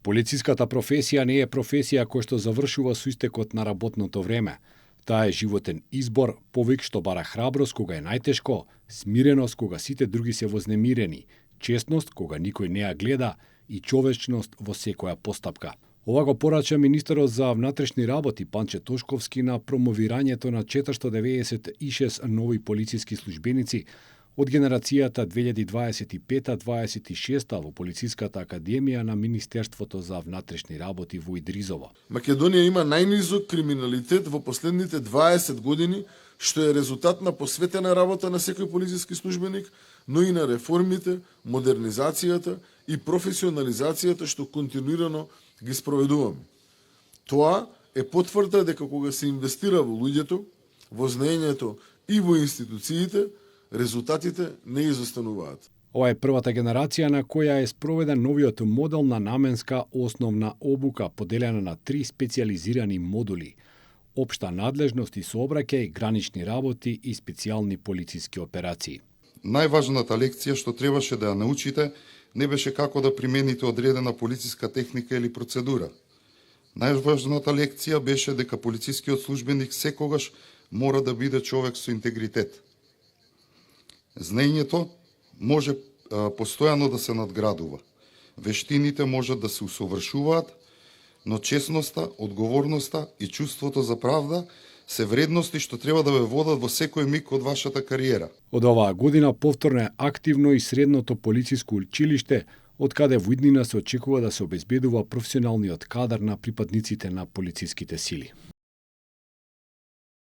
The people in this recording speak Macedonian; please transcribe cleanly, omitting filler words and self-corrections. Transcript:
Полициската професија не е професија која што завршува со истекот на работното време. Таа е животен избор, повик што бара храброст кога е најтешко, смиреност кога сите други се вознемирени, честност кога никој не ја гледа и човечност во секоја постапка. Ова го порача министерот за внатрешни работи Панче Тошковски на промовирањето на 496 нови полициски службеници од генерацијата 2025-26 во Полициската академија на Министерството за внатрешни работи во Идризово. Македонија има најнизок криминалитет во последните 20 години, што е резултат на посветена работа на секој полициски службеник, но и на реформите, модернизацијата и професионализацијата што континуирано ги спроведуваме. Тоа е потврда дека кога се инвестира во луѓето, во знаењето и во институциите, резултатите не изостануваат. Ова е првата генерација на која е спроведен новиот модел на наменска основна обука, поделена на 3 специализирани модули: општа надлежност и сообраќај, гранични работи и специјални полициски операции. Најважната лекција што требаше да ја научите не беше како да примените одредена полициска техника или процедура. Најважната лекција беше дека полицискиот службеник секогаш мора да биде човек со интегритет. Знаењето може постојано да се надградува. Вештините можат да се усовршуваат, но честноста, одговорноста и чувството за правда се вредности што треба да ве водат во секој миг од вашата кариера. Од оваа година повторно е активно и средното полициско училиште, од каде во иднина се очекува да се обезбедува професионалниот кадар на припадниците на полициските сили.